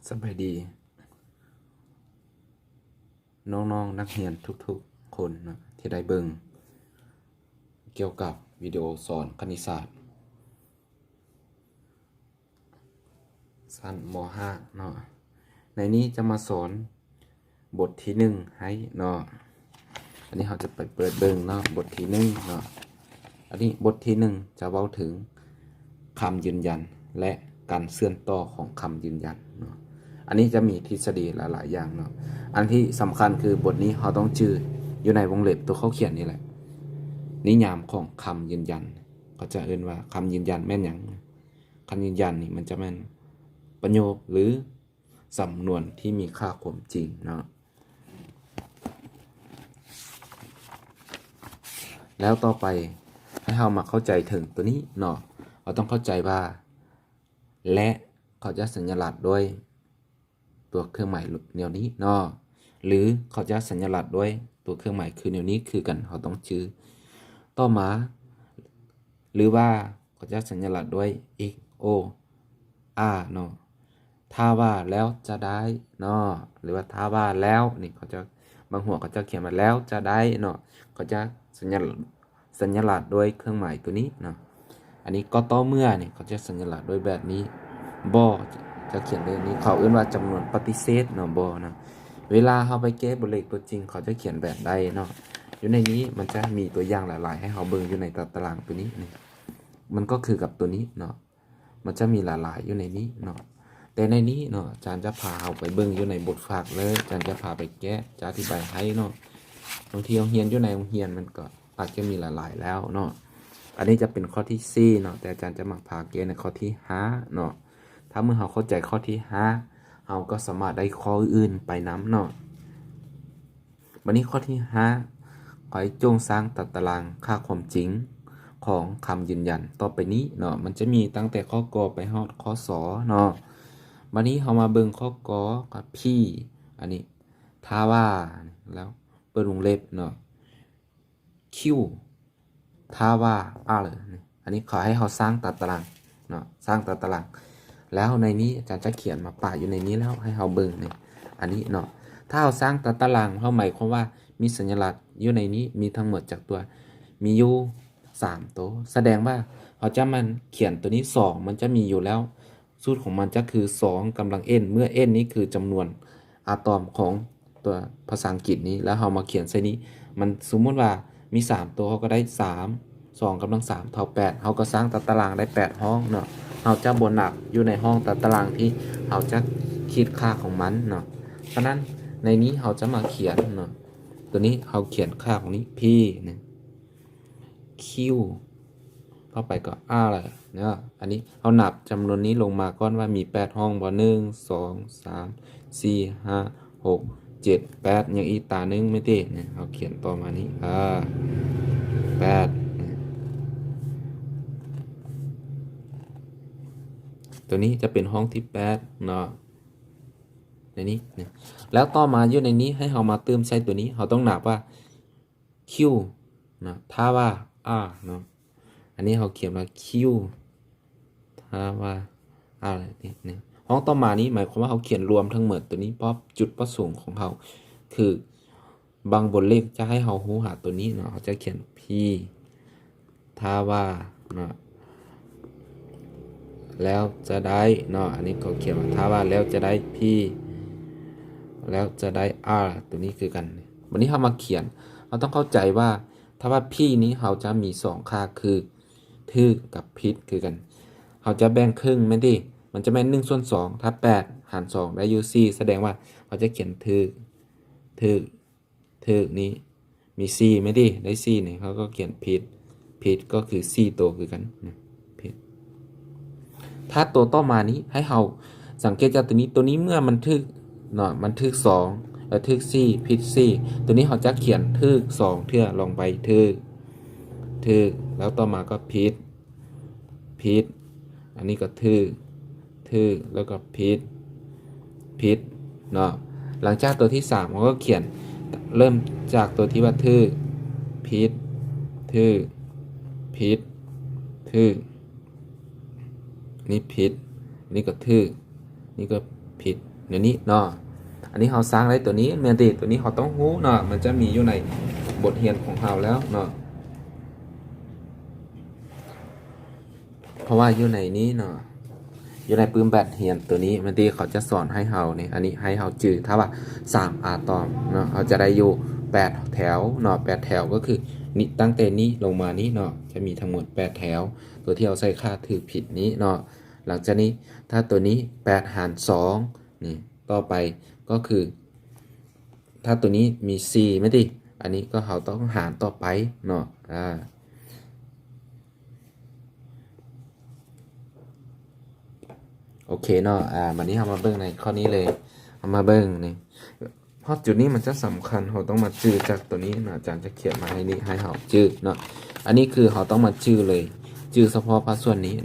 ສະບາຍດີນ້ອງໆນັກຮຽນທຸກໆຄົນນະ ທີ່ໄດ້ເບິ່ງກ່ຽວກັບວິດີໂອສອນຄະນິດສາດຊັ້ນ ມໍຫ້າ ເນາະ. ໃນນີ້ຈະມາສອນ ບົດທີໜຶ່ງໃຫ້ເນາະ. ອັນນີ້ເຮົາຈະໄປເປີດເບິ່ງເນາະ ບົດທີໜຶ່ງເນາະ. ອັນນີ້ບົດທີໜຶ່ງຈະເວົ້າເຖິງຄຳຢືນຢັນ ແລະ ການເຊື່ອມຕໍ່ຂອງຄຳຢືນຢັນເນາະ. ອັນນີ້ຈະມີທິດສະດີຫຼາຍໆຢ່າງເນາະ. ອັນທີ່ສຳຄັນຄືບົດນີ້ເຮົາຕ້ອງຈື່ຢູ່ໃນວົງເລັບຕົວເຂົາຂຽນນີ້ແຫຼະ ນິຍາມຂອງຄຳຢືນຢັນ. ເຂົາຈະເອີ້ນວ່າຄຳຢືນຢັນແມ່ນຫຍັງ? ຄຳຢືນຢັນນີ້ມັນຈະແມ່ນປະໂຫຍກ ຫຼື ສຳນວນທີ່ມີຄ່າຄວາມຈິງເນາະ. ແລ້ວຕໍ່ໄປໃຫ້ເຮົາມາເຂົ້າໃຈເຖິງຕົວນີ້ເນາະ. ເຮົາຕ້ອງເຂົ້າໃຈວ່າ ແລະ ເຂົາຈະສັນຍະລັກດ້ວຍຕົວເຄື່ອງໝາຍແນວນີ້ເນາະ ຫຼື ເຂົາຈະສັນຍະລັກດ້ວຍຕົວເຄື່ອງໝາຍຄືແນວນີ້ຄືກັນ ເຮົາຕ້ອງຈື່. ຕໍ່ມາ ຫຼືວ່າ ເຂົາຈະສັນຍະລັກດ້ວຍ x o r ເນາະ. ຖ້າວ່າແລ້ວຈະໄດ້ເນາະ ຫຼືວ່າຖ້າວ່າແລ້ວນີ້ ເຂົາຈະ ບາງຫົວເຂົາຈະຂຽນວ່າແລ້ວຈະໄດ້ເນາະ ເຂົາຈະສັນຍະ ສັນຍະລັກດ້ວຍເຄື່ອງໝາຍຕົວນີ້ເນາະ. ອັນນີ້ກໍຕໍ່ເມື່ອນີ້ ເຂົາຈະສັນຍະລັກດ້ວຍແບບນີ້ ບໍ່ ຈະຂຽນແບບນີ້ ເຂົາເອີ້ນວ່າຈຳນວນປະຕິເສດເນາະ ບໍ່ນະ. ເວລາເຮົາໄປແກ້ບົດເລກຕົວຈິງ ເຂົາຈະຂຽນແບບໃດເນາະ. ຢູ່ໃນນີ້ມັນຈະມີຕົວຢ່າງຫຼາຍໆໃຫ້ເຮົາເບິ່ງຢູ່ໃນຕາຕະລາງຕົວນີ້ນີ້ ມັນກໍຄືກັບຕົວນີ້ເນາະ. ມັນຈະມີຫຼາຍໆຢູ່ໃນນີ້ເນາະ ແຕ່ໃນນີ້ເນາະ ອາຈານຈະພາເຮົາໄປເບິ່ງຢູ່ໃນບົດຝາກເລີຍ ອາຈານຈະພາໄປແກ້ ຈະອະທິບາຍໃຫ້ເນາະ. ບາງທີເຮົາຮຽນຢູ່ໃນໂຮງຮຽນມັນກໍອາດຈະມີຫຼາຍໆແລ້ວເນາະ. ອັນນີ້ຈະເປັນຂໍ້ທີສີ່ເນາະ ແຕ່ອາຈານຈະມາພາແກ້ໃນຂໍ້ທີຫ້າເນາະ. ຖ້າເມື່ອເຮົາເຂົ້າໃຈຂໍ້ທີຫ້າ ເຮົາກໍສາມາດໄດ້ຂໍ້ອື່ນໄປນຳເນາະ. ບັດນີ້ຂໍ້ທີຫ້າ ຂໍໃຫ້ຈົ່ງສ້າງຕາຕະລາງຄ່າຄວາມຈິງຂອງຄຳຢືນຢັນຕໍ່ໄປນີ້ເນາະ. ມັນຈະມີຕັ້ງແຕ່ຂໍ້ ກ ໄປຮອດຂໍ້ ສ ເນາະ. ບັດນີ້ເຮົາມາເບິ່ງຂໍ້ ກ ກັບ P ອັນນີ້ ຖ້າວ່າ ແລ້ວເປີດວົງເລັບເນາະ Q ຖ້າວ່າ R ນີ້ ອັນນີ້ເຂົາໃຫ້ເຮົາສ້າງຕາຕະລາງເນາະ ສ້າງຕາຕະລາງ. ແລ້ວໃນນີ້ອາຈານຈະຂຽນມາປະຢູ່ໃນນີ້ແລ້ວໃຫ້ເຮົາເບິ່ງນີ້ ອັນນີ້ເນາະ. ຖ້າເຮົາສ້າງຕາຕະລາງ ເຮົາໝາຍຄວາມວ່າມີສັນຍະລັກຢູ່ໃນນີ້ ມີທັງໝົດຈັກຕົວ? ມີຢູ່ສາມໂຕ. ສະແດງວ່າເຮົາຈະມາຂຽນຕົວນີ້ ສອງ ມັນຈະມີຢູ່ແລ້ວ ສູດຂອງມັນຈະຄື ສອງ ກຳລັງ n ເມື່ອ n ນີ້ຄືຈຳນວນອາຕອມຂອງຕົວພາສາອັງກິດນີ້ ແລ້ວເຮົາມາຂຽນໃສ່ນີ້ ມັນ ສົມມຸດວ່າມີສາມໂຕ ເຮົາກໍໄດ້ ສາມ ສອງກຳລັງສາມເທົ່າແປດ ເຮົາກໍສ້າງຕາຕະລາງໄດ້ແປດຫ້ອງເນາະ. ເຮົາຈະບໍ່ນັບຢູ່ໃນຫ້ອງຕາຕະລາງທີ່ເຮົາຈະຄິດຄ່າຂອງມັນເນາະ. ສະນັ້ນໃນນີ້ເຮົາຈະມາຂຽນເນາະ ຕົວນີ້ເຮົາຂຽນຄ່າຂອງນີ້ P ນີ້ Q ຕໍ່ໄປກໍ R ເນາະ. ອັນນີ້ເຮົານັບຈຳນວນນີ້ລົງມາກ່ອນວ່າມີແປດຫ້ອງບໍ່? ໜຶ່ງ ສອງ ສາມ ສີ່ ຫ້າ ຫົກ ເຈັດ ແປດ ຍັງອີກຕາໜຶ່ງແມ່ນຕິ? ນີ້ເຮົາຂຽນຕໍ່ມານີ້ ເອີ ແປດ ຕົວນີ້ຈະເປັນຫ້ອງທີແປດເນາະ ໃນນີ້. ແລ້ວຕໍ່ມາຢູ່ໃນນີ້ ໃຫ້ເຮົາມາຕື່ມໃສ່ຕົວນີ້ ເຮົາຕ້ອງນັບວ່າ Q ເນາະ ຖ້າວ່າ R ເນາະ ອັນນີ້ເຮົາຂຽນວ່າ Q ຖ້າວ່າ R ນີ້ ຫ້ອງຕໍ່ມານີ້ ໝາຍຄວາມວ່າເຮົາຂຽນລວມທັງໝົດຕົວນີ້ ເພາະຈຸດປະສົງຂອງເຮົາຄືບາງບົດເລກຈະໃຫ້ເຮົາຮູ້ຫາຕົວນີ້ເນາະ ເຮົາຈະຂຽນ P ຖ້າວ່າເນາະ ແລ້ວຈະໄດ້ເນາະ ອັນນີ້ເຂົາຂຽນວ່າ ຖ້າວ່າແລ້ວຈະໄດ້ P ແລ້ວຈະໄດ້ R ຕົວນີ້ຄືກັນ. ບັດນີ້ເຮົາມາຂຽນ ເຮົາຕ້ອງເຂົ້າໃຈວ່າ ຖ້າວ່າ P ນີ້ເຮົາຈະມີສອງຄ່າ ຄືຖືກກັບຜິດຄືກັນ. ເຮົາຈະແບ່ງເຄິ່ງແມ່ນຕິ? ມັນຈະແມ່ນໜຶ່ງສ່ວນສອງ ຖ້າແປດຫານສອງໄດ້ຢູ່ສີ່ ສະແດງວ່າເຮົາຈະຂຽນຖືກ ຖືກ ຖືກນີ້ມີສີ່ແມ່ນຕິ? ໄດ້ສີ່ນີ້ ເຮົາກໍຂຽນຜິດ ຜິດກໍຄືສີ່ໂຕຄືກັນນະ ຜິດ. ຖ້າໂຕຕໍ່ມານີ້ ໃຫ້ເຮົາສັງເກດຈາກຕົວນີ້ ຕົວນີ້ເມື່ອມັນຖືກເນາະ ມັນຖືກສອງ ແລ້ວຖືກສີ່ ຜິດສີ່ ຕົວນີ້ເຮົາຈະຂຽນຖືກສອງເທື່ອ ລອງໄປ ຖືກ ຖືກ ແລ້ວຕໍ່ມາກໍຜິດ ຜິດ ອັນນີ້ກໍຖືກ ຖືກ ແລ້ວກໍຜິດ ຜິດເນາະ. ຫຼັງຈາກຕົວທີສາມ ເຮົາກໍຂຽນ ເລີ່ມຈາກຕົວທີ່ວ່າຖືກ ຜິດ ຖືກ ຜິດ ຖືກ ນີ້ຜິດ ນີ້ກໍຖືກ ນີ້ກໍຜິດ ດຽວນີ້ເນາະ. ອັນນີ້ເຮົາສ້າງໄດ້ຕົວນີ້ແມ່ນຕິ ຕົວນີ້ເຮົາຕ້ອງຮູ້ເນາະ ມັນຈະມີຢູ່ໃນບົດຮຽນຂອງເຮົາແລ້ວເນາະ. ເພາະວ່າຢູ່ໃນນີ້ເນາະ ຢູ່ໃນປຶ້ມແບບຮຽນຕົວນີ້ ແມ່ນຕິ ເຂົາຈະສອນໃຫ້ເຮົານີ້ ອັນນີ້ໃຫ້ເຮົາຈື່ ຖ້າວ່າສາມອາຕອມເນາະ ເຮົາຈະໄດ້ຢູ່ແປດແຖວເນາະ ແປດແຖວກໍຄືນີ້ ຕັ້ງແຕ່ນີ້ລົງມານີ້ເນາະ ຈະມີທັງໝົດແປດແຖວ ຕົວທີ່ເຮົາໃສ່ຄ່າຖືກຜິດນີ້ເນາະ. ຫຼັງຈາກນີ້ ຖ້າຕົວນີ້ແປດຫານສອງນີ້ ຕໍ່ໄປກໍຄື ຖ້າຕົວນີ້ມີສີ່ແມ່ນຕິ ອັນນີ້ກໍເຮົາຕ້ອງຫານຕໍ່ໄປເນາະ ອາ ໂອເຄເນາະ. ອາ ບັດນີ້ເຮົາມາເບິ່ງໃນຂໍ້ນີ້ເລີຍ ເຮົາມາເບິ່ງນີ້ ຮອດຈຸດນີ້ມັນຈະສຳຄັນ ເຮົາຕ້ອງມາຈື່ຈາກຕົວນີ້ເນາະ ອາຈານຈະຂຽນມາໃຫ້ນີ້ ໃຫ້ເຮົາຈື່ເນາະ. ອັນນີ້ຄືເຮົາຕ້ອງມາຈື່ເລີຍ ຈື່ສະເພາະພາກສ່ວນນີ້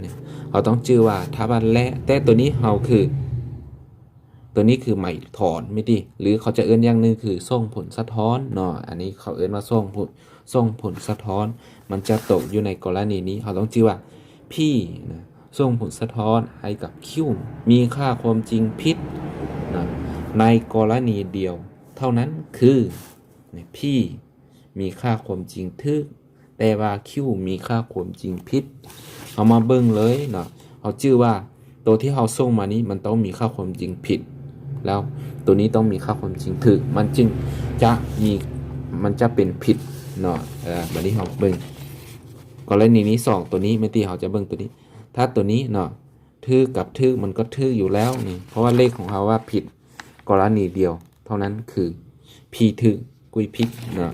ເຮົາຕ້ອງຈື່ວ່າ ຖ້າວ່າແລະ ແຕ່ຕົວນີ້ເຮົາຄື ຕົວນີ້ຄືໝາຍຖອນແມ່ນຕິ ຫຼືເຂົາຈະເອີ້ນຢ່າງໜຶ່ງຄືສົ່ງຜົນສະທ້ອນເນາະ ອັນນີ້ເຂົາເອີ້ນວ່າສົ່ງຜົນ ສົ່ງຜົນສະທ້ອນ ມັນຈະຕົກຢູ່ໃນກໍລະນີນີ້ ເຮົາຕ້ອງຈື່ວ່າ P ນະ ສົ່ງຜົນສະທ້ອນໃຫ້ກັບ Q ມີຄ່າຄວາມຈິງຜິດນະ ໃນກໍລະນີດຽວເທົ່ານັ້ນ ຄື P ມີຄ່າຄວາມຈິງຖືກ ແຕ່ວ່າ Q ມີຄ່າຄວາມຈິງຜິດ. ເຮົາມາເບິ່ງເລີຍເນາະ ເຮົາຈື່ວ່າໂຕທີ່ເຮົາສົ່ງມານີ້ ມັນຕ້ອງມີຄ່າຄວາມຈິງຜິດ ແລ້ວໂຕນີ້ຕ້ອງມີຄ່າຄວາມຈິງຖືກ ມັນຈຶ່ງຈະມີ ມັນຈະເປັນຜິດເນາະ. ເອີ ບັດນີ້ເຮົາເບິ່ງກໍລະນີນີ້ ສອງ ໂຕນີ້ ແມ່ນຕິ ເຮົາຈະເບິ່ງໂຕນີ້ ຖ້າໂຕນີ້ເນາະ ຖືກກັບຖືກ ມັນກໍຖືກຢູ່ແລ້ວນີ້ ເພາະວ່າເລກຂອງເຮົາວ່າຜິດ ກໍລະນີດຽວເທົ່ານັ້ນ ຄື P ຖືກ Q ຜິດເນາະ.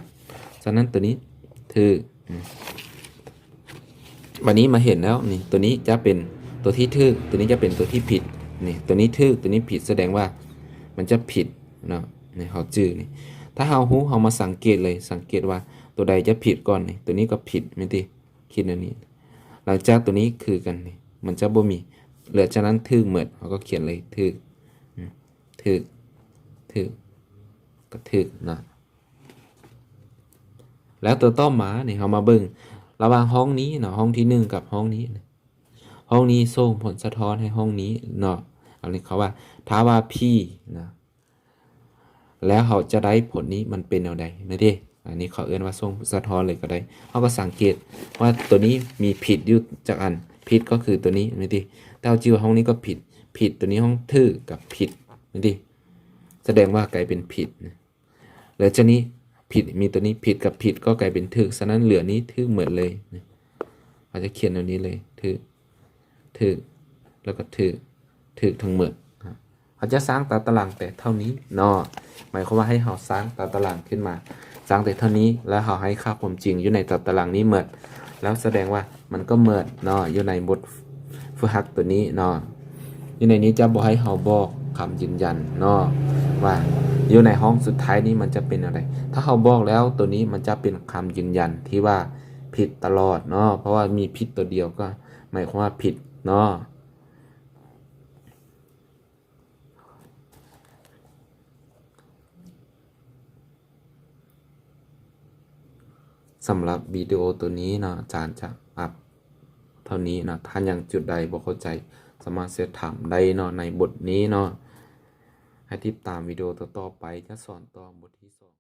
ສະນັ້ນ ໂຕນີ້ຖືກ ບັດນີ້ມາເຫັນແລ້ວນີ້ ໂຕນີ້ຈະເປັນໂຕທີ່ຖືກ ໂຕນີ້ຈະເປັນໂຕທີ່ຜິດນີ້ ໂຕນີ້ຖືກ ໂຕນີ້ຜິດ ສະແດງວ່າມັນຈະຜິດເນາະ. ນີ້ເຮົາຈື່ນີ້ ຖ້າເຮົາຮູ້ ເຮົາມາສັງເກດເລີຍ ສັງເກດວ່າໂຕໃດຈະຜິດກ່ອນນີ້ ໂຕນີ້ກໍຜິດແມ່ນຕິ ຄິດແນວນີ້. ຫຼັງຈາກໂຕນີ້ຄືກັນນີ້ ມັນຈະບໍ່ມີ ເຫຼືອຈາກນັ້ນຖືກໝົດ ເຮົາກໍຂຽນເລີຍ ຖືກ ອືມ ຖືກ ຖືກ ກໍຖືກເນາະ. ແລ້ວຕົວຕໍ່ມານີ້ ເຮົາມາເບິ່ງລະຫວ່າງຫ້ອງນີ້ເນາະ ຫ້ອງທີໜຶ່ງກັບຫ້ອງນີ້ ຫ້ອງນີ້ສົ່ງຜົນສະທ້ອນໃຫ້ຫ້ອງນີ້ເນາະ. ອັນນີ້ເຂົາວ່າ ຖ້າວ່າ P ນະ ແລ້ວເຮົາຈະໄດ້ຜົນນີ້ ມັນເປັນແນວໃດແມ່ນຕິ. ອັນນີ້ເຂົາເອີ້ນວ່າສົ່ງສະທ້ອນເລີຍກໍໄດ້ ເຮົາກໍສັງເກດວ່າໂຕນີ້ມີຜິດຢູ່ຈັກອັນ ຜິດກໍຄືໂຕນີ້ແມ່ນຕິ ແຕ່ເຮົາຈື່ວ່າຫ້ອງນີ້ກໍຜິດ ຜິດ ໂຕນີ້ຫ້ອງຖືກກັບຜິດແມ່ນຕິ ສະແດງວ່າກາຍເປັນຜິດນະ. ແລ້ວຈາກນີ້ຜິດ ມີໂຕນີ້ຜິດກັບຜິດກໍກາຍເປັນຖືກ ສະນັ້ນເຫຼືອນີ້ຖືກໝົດເລີຍ. ເຮົາຈະຂຽນແນວນີ້ເລີຍ ຖືກ ຖືກ ແລ້ວກໍຖືກ ຖືກທັງໝົດ. ເຮົາຈະສ້າງຕາຕະລາງແຕ່ເທົ່ານີ້ເນາະ ໝາຍຄວາມວ່າໃຫ້ເຮົາສ້າງຕາຕະລາງຂຶ້ນມາ ສ້າງແຕ່ເທົ່ານີ້ ແລ້ວເຮົາໃຫ້ຄ່າຄວາມຈິງຢູ່ໃນຕາຕະລາງນີ້ໝົດ ແລ້ວສະແດງວ່າມັນກໍໝົດເນາະ ຢູ່ໃນບົດຝຶກຫັດຕົວນີ້ເນາະ. ຢູ່ໃນນີ້ຈະບໍ່ໃຫ້ເຮົາບອກຄຳຢືນຢັນເນາະ ວ່າຢູ່ໃນຫ້ອງສຸດທ້າຍນີ້ມັນຈະເປັນແນວໃດ. ຖ້າເຮົາບອກແລ້ວ ຕົວນີ້ມັນຈະເປັນຄຳຢືນຢັນທີ່ວ່າຜິດຕະຫຼອດເນາະ ເພາະວ່າມີຜິດຕົວດຽວກໍໝາຍຄວາມວ່າຜິດເນາະ. ສຳລັບວິດີໂອຕົວນີ້ເນາະ ອາຈານຈະອັບເທົ່ານີ້ເນາະ. ຖ້າຍັງຈຸດໃດບໍ່ເຂົ້າໃຈ ສາມາດແຊັດຖາມໄດ້ເນາະ ໃນບົດນີ້ເນາະ. ໃຫ້ຕິດຕາມວິດີໂອຕໍ່ໆໄປ ຈະສອນຕໍ່ບົດທີສອງ.